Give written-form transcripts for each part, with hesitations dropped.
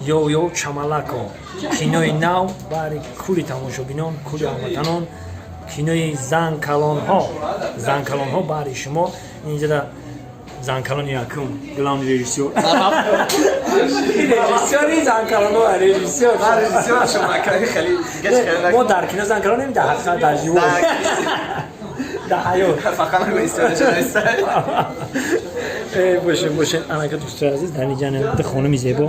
Йоу Йоу Чамалако, кинои нав баҳри кулли тамошобинон, кулли ҳамватанон, кинои занкалонҳо, занкалонҳо баҳри шумо. Инҷода занкалони якум, главный режиссёр, режиссёри занкалонҳо, режиссёр. Мо дар кино занкалонем, дар ҳақиқат, дар живо, дар ҳаёт. Боше, боше. Анака, дӯстои азиз, дар инҷа ду хонуми зебо.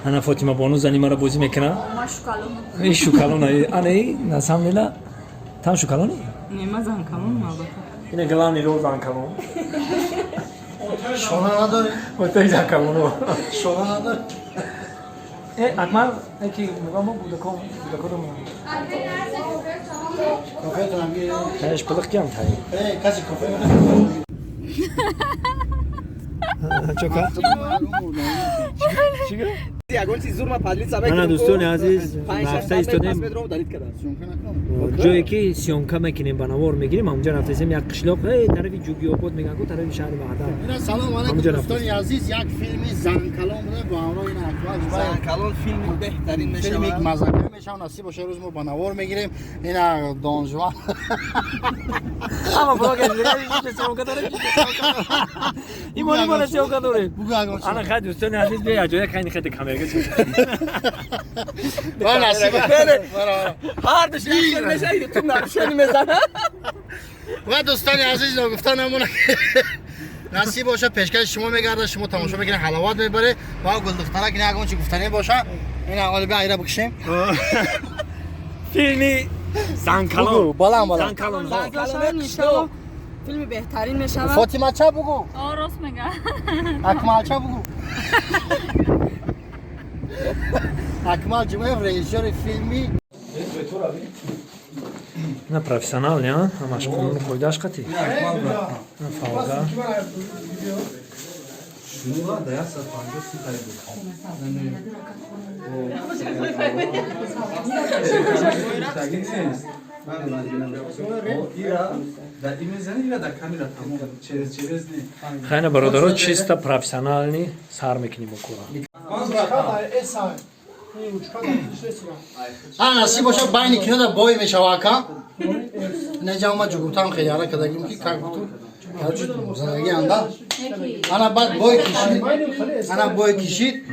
Ана Фотима бону зани маро бозӣ мекунад. И шукалона, ана и на самом деле там шукалони. Не, ма занкалон, албатта. Ина главный рол занкалон. Шона надорӣ? Отаи занкалоно. Шона надорӣ? Э, Акмал, эки мугамо будако, будако дому. Кофетонам гир. Таиш пилих киам таи. Э, каси кофе мехӯрад? Чока? Чига? Ягон чиз зур ма подлица. Ана, дӯстони азиз, рафта истодем ҷое ки съёмка мекунем, ба навор мегирем. Ҳамунҷа рафтаистем, як қишлоқ, тарафи Ҷугиобод мегӯянд ку, тарафи шаҳри Ваҳдат. Ина, салом алейкум, Ҳамунҷа. дӯстони азиз, як филми занкалон буда бо ҳамроҳи ина Акмал. Занкалон филми беҳтарин филми мешавад. Мазака мешавад, насиб боша, рӯз мо ба навор мегирем. Ина донжуан. Ама блогер съёмка дорем, имони мона съёмка дорем. Бугу ягон чиз. Ана, хай, дӯстони азиз, биё ҷоя кайни хеди камерга. Ва насиб. Ҳар душ як хел мешавад, ютуб нарушение мезанад. Ва дӯстони азиз, ногуфта намона, насиб боша, пешкаши шумо мегардад, шумо тамошо мекунед, ҳаловат мебаред. Ва гулдухтарак, ина ягон чи гуфтанӣ боша, ина оли бия, айра бикшем. Филми занкалон. Бугу, баланд, баланд. Занкалонҳо. Иншалло, филми беҳтарин мешавад. Фотима, ча бугу. О, рост мега. Акмал, ча бугу. Акмал Ҷумаев, режиссёри филми. На профессионал, не, ҳамаш қонуну қоидааш қатӣ. На фавода. Шунила да 150 си тари буд. Таги нест. Ира да имезани, ира да камера тамом. Через через не. Хайна, бародаро, чисто профессиональный сар мекунем бо кора. А, насиб боша, байни кинода бой мешава, ака. Неҷа ма ҷугуртам хеле ара кардагим ки как буту. Короче, задаги анда. Ана баъд бой кишид. Ана бой кишид.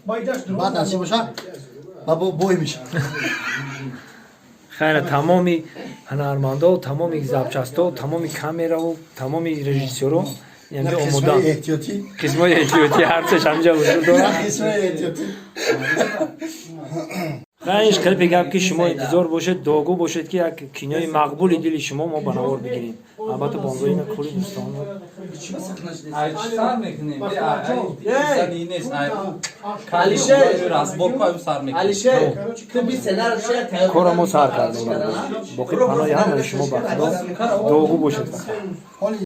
Баъд, насиб боша, ба бо бой мешава. Хайна, тамоми ҳунармандо, тамоми запчастҳо, тамоми камераву тамоми режиссёро янҷо омода. Қисмҳои эҳтиётӣ. Қисмҳои эҳтиётӣ ҳарсеш ҳамҷа ҳузур дорад. Қисмҳои эҳтиётӣ. Хайш, клипи гап ки шумо интизор бошед, дуогӯ бошед, ки як кинои мақбули дили шумо мо ба навор бигирем. Албатта, бо ҳамроҳи ина кулли дӯстон. Ай, чӣ сар мекунем? Ай, зани нест. Ай, Алишер! разборку аю сар мекунем. Алишер, ту би сценарий шояд тайёр. Кора мо сар кардем, боқӣ паноҳи ҳамаи шумо ба Худо, дуогӯ бошед. Ҳоли.